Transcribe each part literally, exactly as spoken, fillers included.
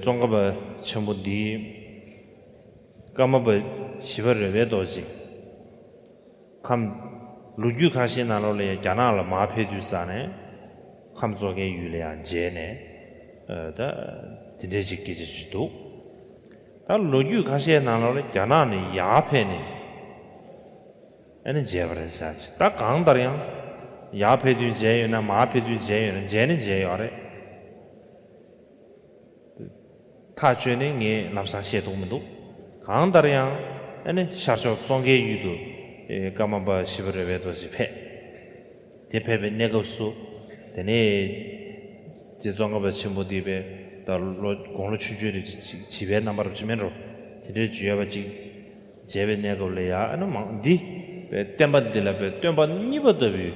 ཙོང་ཁ་པ་ཆེན་པོ་འདིས་ཀརྨ་པ་ཞི་བ་རོལ་པའི་རྡོ་རྗེ་ཁམས། ལོ་རྒྱུས་ཁ་ཤས་ནང་ལོགས་ལ་ཡང་རྒྱ་ནག་ལ་མར་ཕེབས་དུས་ཙ་ནས་ཁམས་བཙོ་ཁའི་ཡུལ་ལ་ཡང་མཇལ་ནས། ཨ། ད་དེ་འདྲའི་ཅིག་སྐད་ཆ་ཞིག་འདུག་ད་ལོ་རྒྱུས་ཁ་ཤས་ནང་ལོགས་ལ་རྒྱ་ནག་ནས་ཡར་ཕེབས་ནས་ཨ་ནི་མཇལ་བ་རེད་ཟེར་ཅིག་ད་གང་ལྟར་ཡང་ཡར་ཕེབས་དུས་མཇལ་ཡོད་ན། མར་ཕེབས་དུས་མཇལ་ཡོད་ན། མཇལ་ནི་མཇལ་ཡོད་རེད། ཐག་གཅོད་ནི་ངས་ལམ་སང་བཤད་ཐུབ་མི་འདུག་གང་ལྟར་ཡང་ཨ་ནི་ཤར་ཕྱོགས་ཙོང་ཁའི་ཡུལ་དུ། ཨེ། ཀརྨ་པ་ཞི་བ་རོལ་པའི་རྡོ་རྗེ་ཕེབས། དེ་ཕེབས་པའི་གནས་སྐབས་སུ། དེ་ནས་རྗེ་ཙོང་ཁ་པ་ཆེན་པོ་འདི་པའི་ད་ལོ་དགུང་ལོ་ཆུང་ཆུང་རེད། བྱིས་པའི་རྣམ་པ་རུ་ཅི་མིན་འགྲོ། དེ་འདྲའི་བརྗོད་པ་ཅིག་མཇལ་བའི་གནས་སྐབས་ལ་ཡང་ཨ་ནི་མང་འདི་བསྟན་པ་འདི་ལ་བསྟན་པ་གཉིས་པ་ལྟ་བུའི་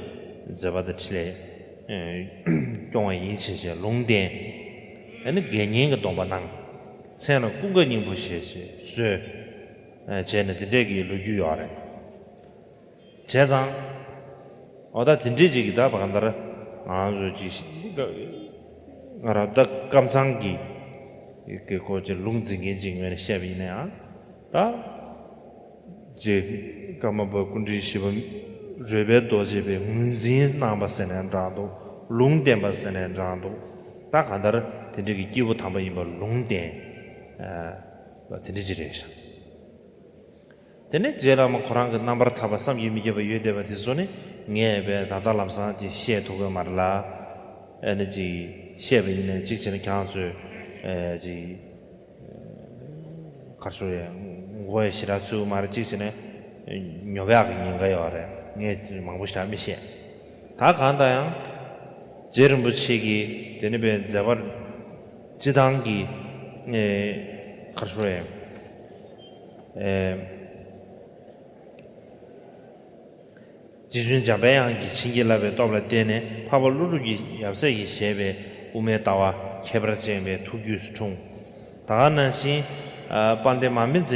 མཛད་པ་དང་འཕྲིན་ལས་སྐྱོང་བ་ཡིན་ཕྱིན་ཆད་ལུང་བསྟན། ཨ་ནི་དགེ་བསྙེན་གྱི་སྡོམ་པ་གནང་། མཚན་ལ་ཀུན་དགའ་སྙིང་པོ་ཞེས་བྱས་གསོལ། བྱས་ནས་དེ་འདྲས་ཀྱི་ལོ་རྒྱུས་ཡོད་རེད། བྱས་ཙང་། འོ་ད་དེ་འདྲས་ཅིག་གི་ད་བར་ག་འདར་ང་ཚོ་ཅིག་ང་རང་ད་ཀམ་ཚང་གི་གི་སྐོར་ཅིག་ལུང་འཛིན་མཁན་ཅིག་ངོས་ནས་བཤད་པ་ཡིན་ན་ཡང་། ད་རྗེ་ཀརྨ་པ་སྐུ་ཕྲེང་བཞི་པ་རོལ་པའི་རྡོ་རྗེ་པའི་ངོས་འཛིན་གནང་བ་ཟེར་ནའང་འདྲ་འདུག་ལུང་བསྟན་པ་ཟེར་ནའང་འདྲ་འདུག་ད་ག་འདར་དེ་འདྲས་ཀྱི་སྐྱེས་བུ་དམ་པ་ཡིན་པ་ལུང་བསྟན། ཨ། དེ་འདྲས་ཅིག་རེད་ཤག་དེ་ནས་རྗེ་བླ་མ་ཁོ་རང་གི་རྣམ་པར་ཐར་པ་བསམ་གྱིས་མི་ཁྱབ་པ་ཡོད་བསྡད་པ་དེ་ཚོ་ནི་ངས་བས་ད་ལྟ་ལམ་སང་ཅིག་བཤད་ཐུབ་ཀྱི་མ་རེད་ལ། ཨ་ནི་ཅིག་བཤད་པ་ཡིན་ན་ཅིག་བྱས་ན་ཁྱེད་རང་ཚོས་ཨ་ཅིག་ག་རེ་ཞུ་ཡ། མགོ་ཡ་ཞེ་དྲག་ཚོད་མ་རེད། ཅིག་བྱས་ན་ཉོབ་ཡག་གི་ཉེན་ཁ་ཡོད་རེད། ངས་མང་པོ་ཞེ་དྲག་མི་བཤད། ད་གང་ལྟར་ཡང་རྗེ་རིན་པོ་ཆེ་གིས་དེ་ནི་བས་མཛད་པ་སྤྱི་བཏང་གི་ཨེ་ག་རེ་ཞུ་ཡ། ཨེ། རྗེ་བཙུན་འཇམ་པའི་དབྱངས་ཀྱིས་བྱིན་གྱིས་བརླབས་པའི་སྟོབས་ལ་བརྟེན་ནས་འཕགས་པ་ཀླུ་སྒྲུབ་ཀྱི་ཡབ་སྲས་ཀྱིས་བཞེས་པའི་དབུ་མའི་ལྟ་བ་ཁྱད་པར་ཅན་པའི་ཐུགས་རྒྱུད་སུ་འཁྲུངས། ད་ག་ནང་བཞིན་ཨ་དཔལ་ལྡན་མར་མེ་མཛད་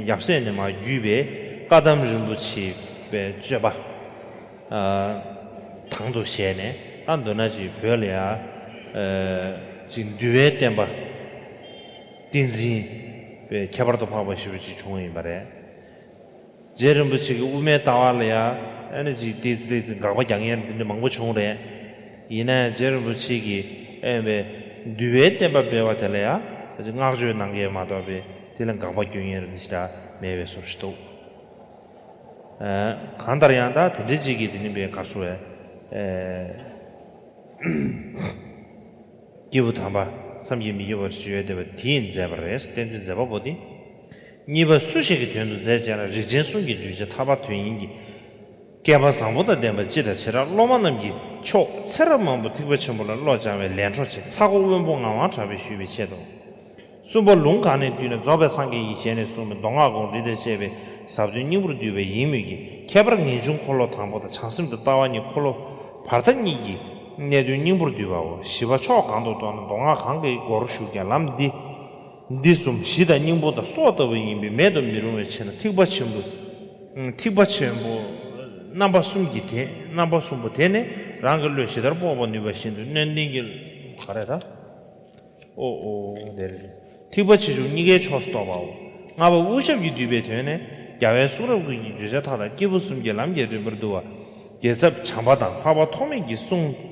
ཡབ་སྲས་ནས་མར་བརྒྱུད་པའི་བཀའ་གདམས་རིན་པོ་ཆེ་པའི་སྤྱོད་པ་ཨ་དང་དུ་བྱས་ནས། ད་མདོར་ན་ཅིག་བོད་ལ་ཡ་ཨ་ཅིག་འདུལ་བའི་བསྟན་པ་བསྟན་འཛིན་པའི་ཁྱད་པར་དུ་འཕགས་པ་ཞེ་པོ་ཅིག་བྱུང་བ་ཡིན་པ་རེད། རྗེ་རིན་པོ་ཆེ་གི་དབུ་མའི་ལྟ་བ་ལ་ཡང་ཨ་ནི་ཅིག་ཏོག་ཙམ་ཏོག་ཙམ་དགག་པ་རྒྱག་མཁན་འདི་འདྲ་མང་པོ་བྱུང་རེད། ཡིན་ན་ཡང་རྗེ་རིན་པོ་ཆེ་གིས་ཨེ་བས་འདུལ་བའི་བསྟན་པ་སྤེལ་བ་དེ་ལ་ཡང་ཨ་ཅིག་བསྔགས་བརྗོད་གནང་མཁན་མ་གཏོགས་པའི་དེ་ལ་དགག་པ་སྐྱོན་མཁན་རེ་ཞིག་ད་མེད་པའི་བཟོ་ཞིག་འདུག་ཨ་གང་ལྟར་ཡང་ད་དེ་འདྲ་ཅིག་གིས་དེ་ནི་བས་གར་སོང་བས་ཨེ། སྐྱེས་བུ་དམ་པ་བསམ་གྱིས་མི་ཁྱབ་པ་ཞིག་ཡོད་བསྡད་པ་དེས་མཛད་པ་རེད། བསྟན་འཛིན་མཛད་པ་པོ་དེ། གཉིས་པ་སུ་ཞིག་གི་དོན་དུ་མཛད་ཅེ་ན། རིགས་ཆེན་གསུམ་གྱི་གདུལ་བྱ་ཐར་པ་དོན་ཡིན་གྱི། བསྐལ་པ་བཟང་པོ་དང་ལྡན་པ་སྤྱི་དང་བྱེ་བྲག་སློབ་མ་རྣམས་ཀྱི་མཆོག་ཚེ་རབས་མང་པོ་ཐེག་པ་ཆེན་པོ་ལ་བློ་སྦྱང་བའི་ལས་འཕྲོ་ཆེ་ཚ་ཁོ་དབོན་པོ་ངག་དབང་གྲགས་པས་ཞུས་པའི་ཆེད་དུ། གསུམ་པ་ལུང་གང་ནས་བཏུས་ནས་རྫོགས་པའི་སངས་རྒྱས་ཀྱི་ཞལ་ནས་གསུངས་པའི་མདོ་སྔགས་དགོངས་འགྲེལ་དང་བཅས་པའི་ཟབ་དོན་སྙིང་པོར་བསྡུས་པ་ཡིན་མོད་ཀྱི། ཁྱད་པར་ངེས་འབྱུང་འཁོར་ལོ་དང་པོ་དང་བྱང་སེམས་དང་ལྟ་བ་གཉིས་འཁོར་ལོ་བར་མཐའ་གཉིས་ཀྱི་གནད་དོན་སྙིང་པོར་བསྡུས་པའོ། བཞི་པ་ཕྱོགས་གང་དུ་གཏོགས་ན་མདོ་སྔགས་གང་གི་སྒོར་ཞུགས་ཀྱང་ལམ་འདི་འདི་གསུམ་གཞི་དང་སྙིང་པོ་དང་སྲོག་ལྟ་བུ་ཡིན་པས་མེད་དུ་མི་རུང་བའི་ཕྱིར་ན། ཐེག་པ་ཆེན་པོ་ཐེག་པ་ཆེན་པོ་རྣམ་པ་གསུམ་གྱི་དེ་རྣམ་པ་གསུམ་པོ་དེ་ནི་རང་གི་བློས་ཇི་ལྟར་དཔོག་པར་ནུས་པ་བཞིན་དུ་སྣོད་ལྡན་གྱི་ག་རེ་ད། ཨོ་ཨོ་དེ་རེད། ཐེག་པ་ཆེ་ཆུང་གཉིས་ཀའི་ཕྱོགས་སུ་གཏོགས་པའོ། ལྔ་པ་དབུ་ཞབས་ཀྱིས་བསྡུས་པའི་དོན་ནི། རྒྱལ་བའི་གསུང་རབ་ཀུན་གྱི་བརྗོད་བྱ་མཐའ་དག་སྐྱེས་བུ་གསུམ་གྱི་ལམ་གྱི་རིམ་པར་འདུ་བ། རྒྱལ་ཚབ་བྱམས་པ་དང་འཕགས་པ་ཐོགས་མེད་ཀྱི་གསུང་།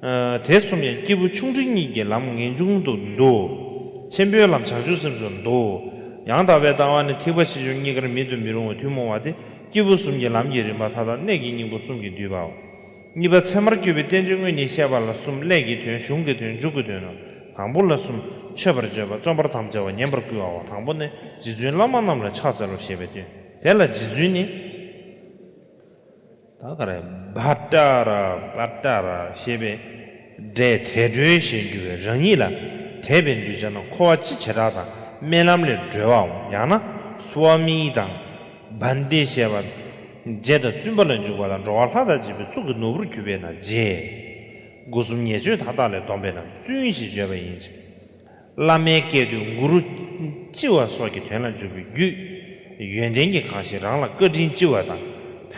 ཨ་དེ་གསུམ་ཡང་སྐྱེས་བུ་ཆུང་འབྲིང་གཉིས་ཀྱི་ལམ་ངེས་འབྱུང་དུ་འདུ། ཆེན་པོའི་ལམ་བྱང་ཆུབ་སེམས་སུ་འདུ། ཡང་དག་པའི་ལྟ་བ་ནི་ཐེག་པ་ཆེ་ཆུང་གཉིས་ཀར་མེད་དུ་མི་རུང་བ་ཐུན་མོང་བ་སྟེ། སྐྱེས་བུ་གསུམ་གྱི་ལམ་གྱི་རིམ་པ་མཐའ་དག་གནད་ཀྱི་སྙིང་པོ་གསུམ་གྱིས་བསྡུས་པའོ། གཉིས་པ་ཚད་མར་བསྐྱོད་པའི་བསྟན་བཅོས་སྔོན་ནས་བཤད་པ་ལ་གསུམ། སླད་ཀྱི་དོན། གཞུང་གི་དོན། མཇུག་གི་དོན་ནོ། དང་པོ་ལ་གསུམ། མཆོད་པར་བརྗོད་པ། རྩོམ་པར་དམ་བཅའ་བ། ཉན་པར་བསྐུལ་བའོ། དང་པོ་ནི་རྗེ་བཙུན་བླ་མ་རྣམས་ལ་ཕྱག་འཚལ་ལོ་ཞེས་པའི་དོན། དེ་ལ་རྗེ་བཙུན་ནི། ད་ག་རེ། བྷ་ཏྲ་ར་བྷ་ཏྲ་ར་ཞེས་པའི་སྒྲས་དལ་འགྲོའི་ཞེས་བསྒྱུར་བས། རང་ཉིད་ལ་དད་པའི་གདུལ་བྱ་རྣམས་འཁོར་བ་སྤྱི་བྱེ་བྲག་དང་སྨོན་ལམ་ལས་སྒྲོལ་བའམ། ཡང་ན་སྭ་མི་དང་བན་དེ་ཞེས་པ། རྗེ་དང་བཙུན་པ་ལ་འཇུག་པ་དང་། འགྲོ་བ་ལྷ་དང་བཅས་པའི་གཙུག་གི་ནོར་བུར་གྱུར་པས་ན་རྗེ། སྒོ་གསུམ་ཉེས་སྤྱོད་མཐའ་དག་ལས་བསྡོམས་པས་ན་བཙུན་ཞེས་བརྗོད་པ་ཡིན་ཞིང་། བླ་མའི་སྐད་དུ་གུ་རུ་ལྕི་བ་སོགས་ཀྱི་དོན་ལ་འཇུག་པའི་རྒྱུད་ཡོན་ཏན་གྱིས་གང་ཞིང་རང་ལ་བཀའ་དྲིན་ལྕི་བ་དང་།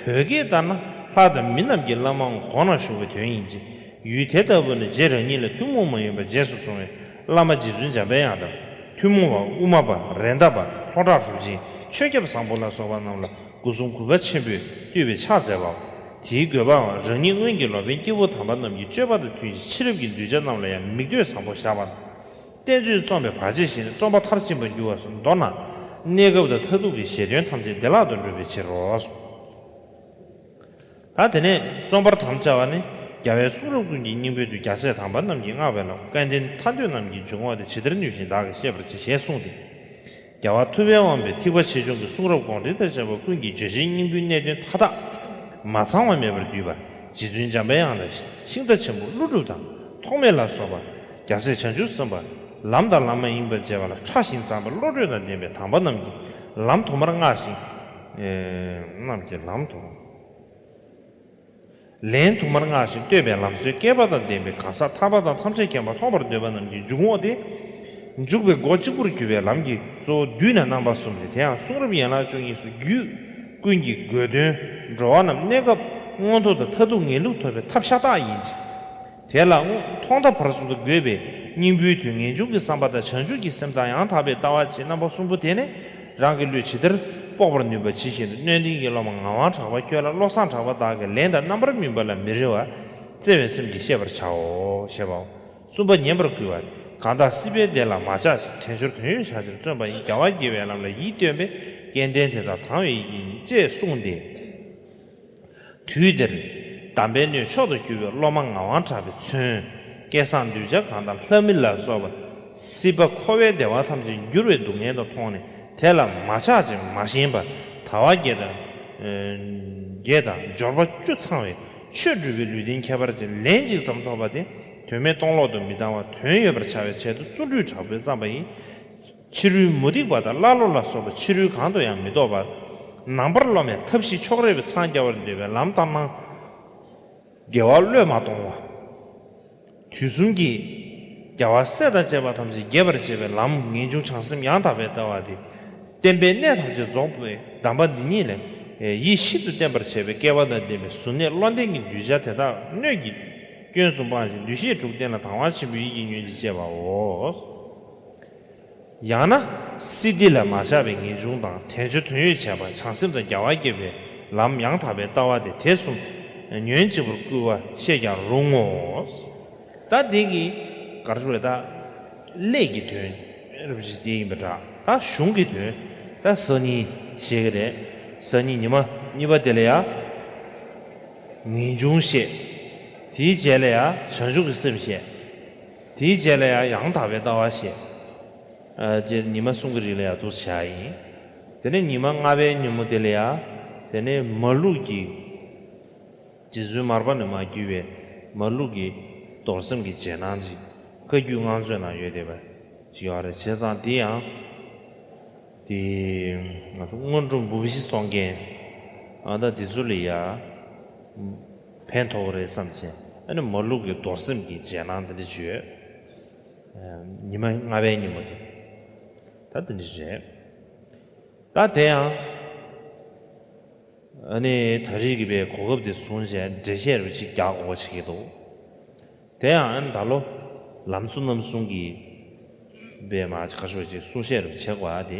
བོད་སྐད་ལྟར་ན་ལྷ་དང་མི་རྣམས་ཀྱི་བླ་མའང་གོང་ན་བཞུགས་པའི་དོན་ཡིན་གྱི། ཡུལ་དེ་ལྟ་བུ་ནི་རྗེ་རང་ཉིད་ལ་ཐུན་མོང་མ་ཡིན་པར་རྗེས་སུ་བཟུང་བའི་བླ་མ་རྗེ་བཙུན་འཇམ་པའི་དབྱངས་དང་། ཐུན་མོང་བ། དབུ་མ་པ། རེད་མདའ་པ། ལྷོ་བྲག་གྲུབ་ཆེན། ཆོས་སྐྱབས་བཟང་པོ་ལ་སོགས་པ་རྣམས་ལ་སྒོ་གསུམ་གུས་པ་ཆེན་པོས་བཏུད་པའི་ཕྱག་འཚལ་བའོ། དེའི་དགོས་པའང་རང་ཉིད་སྔོན་གྱི་ལོ་པཎ་སྐྱེས་བུ་དམ་པ་རྣམས་ཀྱི་སྤྱོད་པ་དང་མཐུན་ཞིང་ཕྱི་རབས་ཀྱི་གདུལ་བྱ་རྣམས་ལ་ཡང་མིག་ལྟོས་བཟང་པོ་བཞག་པ་དང་། བསྟན་བཅོས་རྩོམ་པའི་བར་ཆད་ཞི་ནས་རྩོམ་པ་མཐར་ཕྱིན་པར་འགྱུར་བ་སོགས། མདོར་ན་གནས་སྐབས་དང་མཐར་ཐུག་གི་གཞེར་འདོན་ཐམས་ཅད་བདེ་བླག་ཏུ་འགྲུབ་པའི་ཕྱིར་རོ། ད་དེ་ནས་རྩོམ་པར་དམ་བཅའ་བ་ནི། རྒྱལ་བའི་གསུང་རབ་ཀུན་གྱི་སྙིང་པོའི་མཐུས་རྒྱལ་སྲས་དམ་པ་རྣམས་ཀྱིས་བསྔགས་པའི་ལམ་སྐལ་ལྡན་ཐར་འདོད་རྣམས་ཀྱི་འཇུག་ངོགས་དེ་ཇི་ལྟར་ནུས་བཞིན་བདག་གིས་ཤེས་པར་བྱེད་ཞེས་གསུངས་ཏེ། རྒྱལ་བ་ཐུབ་པའི་དབང་པོས་ཐེག་པ་ཆེ་ཆུང་གི་གསུང་རབ་དགོངས་འགྲེལ་དང་བཅས་པ་ཀུན་གྱི་བརྗོད་བྱའི་སྙིང་པོའི་གནད་དོན་མཐའ་དག་མ་ཚང་བ་མེད་པར་བསྡུས་པ། རྗེ་བཙུན་འཇམ་པའི་དབྱངས་ལ་ཤིང་རྟ་ཆེན་པོ་ཀླུ་སྒྲུབ་དང་ཐོགས་མེད་ལ་སོགས་པ་རྒྱལ་སྲས་བྱང་ཆུབ་སེམས་དཔའ་ལམ་དང་ལམ་མ་ཡིན་པར་བྱེད་པ་ལ་ཕྲ་ཞིང་མཛངས་པའི་བློ་གྲོས་དང་ལྡན་པའི་དམ་པ་རྣམས་ཀྱིས་ལམ་དུ་མར་བསྔགས་ཤིང་། རྣམས་ཀྱིས་ལམ་དུ། ལན་དུ་མར་བསྔགས་ཤིང་བསྟོད་པའི་ལམ་སྲོལ་བསྐལ་པ་དང་ལྡན་པའི་གང་ཟག་ཐར་པ་དང་ཐམས་ཅད་མཁྱེན་པ་ཐོབ་པར་འདོད་པ་རྣམས་ཀྱི་འཇུག་ངོགས་ཏེ། འཇུག་པའི་སྒོ་གཅིག་པུར་གྱུར་པའི་ལམ་གྱི་གཙོ་བོ་བསྡུས་ན་རྣམ་པ་གསུམ་སྟེ། དེ་ཡང་གསུང་རབ་ཡན་ལག་བཅུ་གཉིས་སུ་རྒྱུད་ཀུན་གྱི་དགོས་དོན། འགྲོ་བ་རྣམས་གནས་སྐབས་མངོན་མཐོ་དང་མཐར་ཐུག་ངེས་ལུགས་ཐོབ་པའི་ཐབས་ཤ་སྟག་ཡིན་ཅིང་། དེ་ལ་མཐོང་ཐོས་ཕར་ཕྱིན་དུ་དགོས་པའི་སྙིང་པོའི་དོན་ངེས་འབྱུང་གི་བསམ་པ་དང་བྱང་ཆུབ་ཀྱི་སེམས་དང་ཡང་དག་པའི་ལྟ་བ་བཅས་རྣམ་པ་གསུམ་པོ་དེ་ནི་རང་གི་བློས་ཇི་ལྟར་དཔོག་པར་ནུས་པ་ཇི་བཞིན་དུ་སྣོད་ལྡན་གྱི་སློབ་མ་ངག་དབང་གྲགས་པ་ཁྱོད་ལ་བློ་བཟང་གྲགས་པ་དག་གིས་ལན་དང་རྣམ་པར་སྨིན་པ་ལ་མི་རེ་བར་བརྩེ་བའི་སེམས་ཀྱིས་བཤད་པར་བྱའོ་ཞེས་པའོ། གསུམ་པ་ཉན་པར་བསྐུལ་བ། གང་དག་སྲིད་པའི་བདེ་ལ་མ་ཆགས་ཤིང་། དལ་འབྱོར་དོན་ཡོད་བྱ་ཕྱིར་བརྩོན་པ་ཡིས། རྒྱལ་བ་དགྱེས་པའི་ལམ་ལ་ཡིད་རྟོན་པས། སྐལ་ལྡན་དེ་དག་དང་བའི་ཡིད་ཀྱིས་ཉོན། ཅེས་གསུངས་ཏེ། དུས་དེར་དམ་པའི་སྣོད་མཆོག་ཏུ་གྱུར་པའི་སློབ་མ་ངག་དབང་གྲགས་པས་མཚོན། སྐལ་བཟང་གདུལ་བྱ་གང་དག་ལྷ་མི་ལ་སོགས་པ་སྲིད་པ་འཁོར་བའི་བདེ་བ་ཐམས་ཅད་འགྱུར་བའི་སྡུག་བསྔལ་དུ་མཐོང་ནས་དེ་ལ་མ་ཆགས་ཅིང་མ་ཞེན་པར་དལ་བ་བརྒྱད་དང་། བརྒྱད་དང་འབྱོར་པ་བཅུ་ཚང་བའི་ཆོས་སྒྲུབ་པའི་ལུས་རྟེན་ཁྱད་པར་ཅན་ལན་གཅིག་ཙམ་ཐོབ་པ་དེ་དོན་མེད་སྟོང་ལོག་ཏུ་མི་ལྟ་བར་དོན་ཡོད་པར་བྱ་བའི་ཆེད་དུ་བརྩོན་འགྲུས་དྲག་པོས་བརྩམས་པ་ཡིན། ཕྱི་རོལ་མུ་སྟེགས་པ་དང་ཀླ་ཀློ་ལ་སོགས་པ་ཕྱི་རོལ་གང་དུ་ཡང་མི་ལྡོག་པར། ནང་པར་རློམ་ཡང་ཐབས་ཤེས་ཕྱོགས་རིས་པའི་འཚང་རྒྱ་བར་འདོད་པའི་ལམ་ལྟར་སྣང་། དགེ་བ་བློས་མ་གཏོང་བ། དུས་གསུམ་གྱི་རྒྱལ་བ་སྲས་དང་བཅས་པ་ཐམས་ཅད་རྒྱས་པར་བྱེད་པའི་ལམ་ངེས་འབྱུང་བྱང་སེམས་ཡང་དག་པའི་ལྟ་བ་སྟེ། བསྟན་པའི་གནད་ཐམས་ཅད་རྫོགས་པའི་གདམས་པ་འདི་ཉིད་ལས། ཡིད་ཤིན་ཏུ་བརྟན་པར་བྱེད་པའི་སྐལ་བ་དང་ལྡན་པའི་གཟུར་གནས་བློ་ལྡན་གྱི་གདུལ་བྱ་དེ་དག་སྣོད་ཀྱི་སྐྱོན་གསུམ་སྤངས་ཤིང་འདུ་ཤེས་དྲུག་བསྟེན་ལ་དང་བ་ཆེན་པོའི་ཡིད་ཀྱིས་ཉོན་ཅིག་ཅེས་པའོ། ཡང་ན་སྲིད་འདི་ལ་མ་ཆགས་པའི་ངེས་འབྱུང་དང་དལ་འབྱོར་དོན་ཡོད་བྱེད་པ་བྱང་སེམས་དང་རྒྱལ་བ་དགྱེས་པའི་ལམ་ཡང་དག་པའི་ལྟ་བ་སྟེ། དེ་གསུམ་ཉོན་ཅིག་པར་བསྐུལ་བ་ཤེས་ཀྱང་རུང་ངོ་། ད་འདི་གི་ག་རེ་ཞུ་རེད། ད་གླེང་གི་དོན་རབ་ཅིག་དེ་ཡིན་པ་འདྲ། ད་གཞུང་གི་དོན་ད་གསར་རྙིང་བཤད་ཀྱི་རེད། གསར་རྙིང་ཉི་མ་གཉིས་པ་དེ་ལ་ཡང་ངེས་འབྱུང་བཤད། དེའི་རྗེས་ལ་ཡང་བྱང་ཆུབ་ཀྱི་སེམས་བཤད། དེའི་རྗེས་ལ་ཡང་ཡང་དག་པའི་ལྟ་བ་བཤད། ཨ། རྗེས་ཉི་མ་གསུམ་གྱི་རིང་ལ་ཡང་འདུག་སེ་བྱ་ཡིན། དེ་ནས་ཉི་མ་ལྔ་པའི་ཉིན་མོ་དེ་ལ་ཡང་དེ་ནས་མར་ལུགས་ཀྱི་རྗེ་བཙུན་མར་པ་ནས་མར་བརྒྱུད་པའི་མར་ལུགས་ཀྱི་རྡོར་སེམས་ཀྱི་རྗེས་གནང་ཅིག་བཀའ་བརྒྱུད་དབང་མཛོད་ནང་ཡོད་བསྡད་པ་ཅིག་ཡོད་རེད། བྱས་ཙང་དེ་ཡང་དེ་ང་ཚོ་སྔོན་འགྲོ་འབུམ་བཞི་གསུང་མཁན། ཨ། ད་དེ་ཚོ་ལ་ཡང་ཕན་ཐོགས་རེད་བསམ་བྱས། ཨ་ནི་མར་ལུགས་ཀྱི་རྡོར་སེམས་ཀྱི་རྗེས་གནང་དེ་འདྲ་ཅིག་ཡོད། ཉི་མ་ལྔ་པའི་ཉིན་མོ་དེ། ད་དེ་འདྲ་རེད། ད་དེ་ཡང་ཨ་ནི་ད་རེས་ཀྱི་པའི་གོ་སྐབས་དེ་བཟུང་བྱས་འགྲེལ་བཤད་རུ་ཅིག་རྒྱག་དགོས་པ་ཆགས་ཀྱི་འདུག་དེ་ཡང་ཨ་ནི་ད་ལོ་ལམ་གཙོ་རྣམ་གསུམ་གྱི་པའི་མ་ཁ་ཤོ་ཅིག་གསུང་བཤད་རུ་བྱེད་དགོས་ཨ། དེ་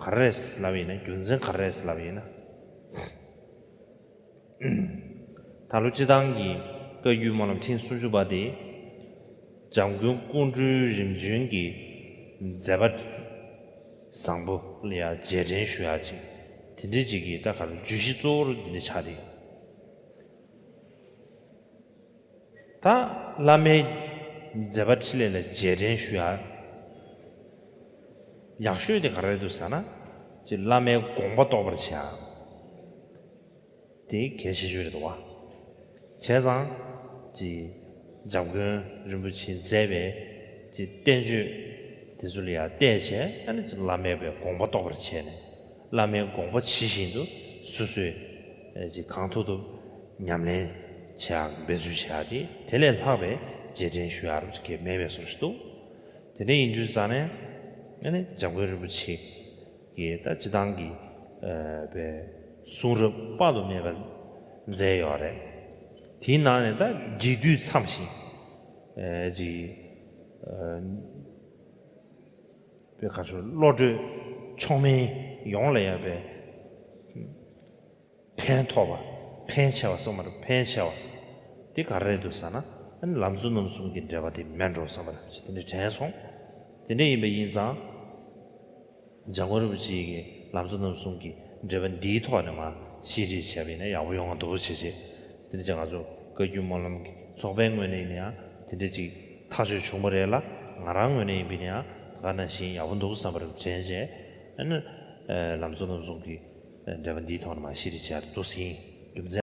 ག་རེ་རེད་ལབ་ཡིན་ན། རྒྱུ་མཚན་ག་རེ་རེད་ལབ་ཡིན་ན། ད་ལོ་སྤྱི་བཏང་གི་བཀའ་བརྒྱུད་སྨོན་ལམ་ཐེངས་སུམ་ཅུ་པ་དེ། འཇམ་མགོན་ཀོང་སྤྲུལ་རིམ་བྱོན་གྱི་མཛད་པ་བཟང་པོ་ལ་ཡང་རྗེས་དྲན་ཞུ་ཡག་ཅིག་དེ་འདྲ་ཅིག་གི་ད་ག་རེ་བརྗོད་གཞི་གཙོ་བོར་འདི་འདྲ་ཆགས་ཏེ། ད་བླ་མའི་མཛད་པ་འཕྲིན་ལས་ལ་རྗེས་དྲན་ཞུ་ཡག་ཡག་ཤོས་དེ་ག་རེ་རེད་འདུག་ཟེར་ན། ཅིག་བླ་མའི་དགོངས་པ་རྟོགས་པར་བྱེད་ཡག་དེ་གལ་ཆེ་ཤོས་རེད་འདུག་བ། བྱས་ཙང་། ཅིག་འཇམ་མགོན་རིན་པོ་ཆེས་མཛད་པའི་ཅིག་བསྟན་བཅོས་དེ་ཚོ་ལ་ཡང་བལྟས་བྱས། ཨ་ནི་ཅིག་བླ་མའི་པའི་དགོངས་པ་རྟོགས་པར་བྱས་ནས། བླ་མའི་དགོངས་པ་ཇི་བཞིན་དུ་སོ་སོས་ཨེ་ཅིག་གང་ཐུབ་ཐུབ་ཉམས་ལེན་བྱེད་ཡག་འབད་རྩོལ་བྱེད་ཡག་དེ་དེ་ལས་ལྷག་པའི་རྗེས་དྲན་ཞུ་ཡག་རུ་ཅིག་མེད་པའི་བཟོ་ཞིག་འདུག་དེ་འདྲ་ཡིན་དུས་ཙང་ནས། ཨ་ནི་འཇམ་མགོན་རིན་པོ་ཆེ་གིས་ད་སྤྱི་བཏང་གི་ཨ་པའི་གསུང་རབ་དཔག་ཏུ་མེད་པ་མཛད་ཡོད་རེད། དེའི་ནང་ནས་ད་རྒྱས་བསྡུས་འཚམས་ཤིང་ཨ་ཅིག་ཨ་ད་ པའི་ག་ཚོད་བློ་གྲོས་མཆོག་དམན་ཡོངས་ལ་ཡང་པའི་ཕན་ཐོགས་པ། ཕན་ཆེ་བ་སོགས་མ་རེད། ཕན་ཆེ་བ་དེ་ག་རེ་རེད་འདུག་ཟེར་ན། ཨ་ནི་ལམ་གཙོ་རྣམ་གསུམ་གྱི་འགྲེལ་པ་དེ་མེད་འགྲོ་བསམ་པ་རེད། དེ་འདྲ་དྲན་སོང་། དེ་འདྲ་ཡིན་པ་ཡིན་ཙང་། འཇམ་མགོན་རིན་པོ་ཆེ་གིས་ལམ་གཙོ་རྣམ་གསུམ་གྱི་འགྲེལ་པ་འདིའི་ཐོག་ནས་མར་ཤེས་རིག་བྱས་པ་ཡིན་ན་ཡག་པོ་ཡོང་བ་འདུག་བྱས་བྱས། དེ་འདྲ་ཅིག་ང་ཚོ་བཀའ་བརྒྱུད་སྨོན་ལམ་གྱི་ཚོགས་པའི་ངོས་ནས་ཡིན་ན་ཡང་དེ་འདྲ་ཅིག་ཐག་གཅོད་བྱུང་བ་རེད་ལ། ང་རང་ངོས་ནས་ཡིན་པ་ཡིན་ན་ཡང་ད་ག་ནང་བཞིན་ཡག་པོ་འདུག་བསམ་པ་རེད་དྲན་བྱས། ཨ་ནི་ལམ་གཙོ་རྣམ་གསུམ་གྱི་འགྲེལ་པ་འདིའི་ཐོག་ནས་མར་ཤེས་རིག་བྱས་འདུག་ཟིན། རྒྱུ་མཚན།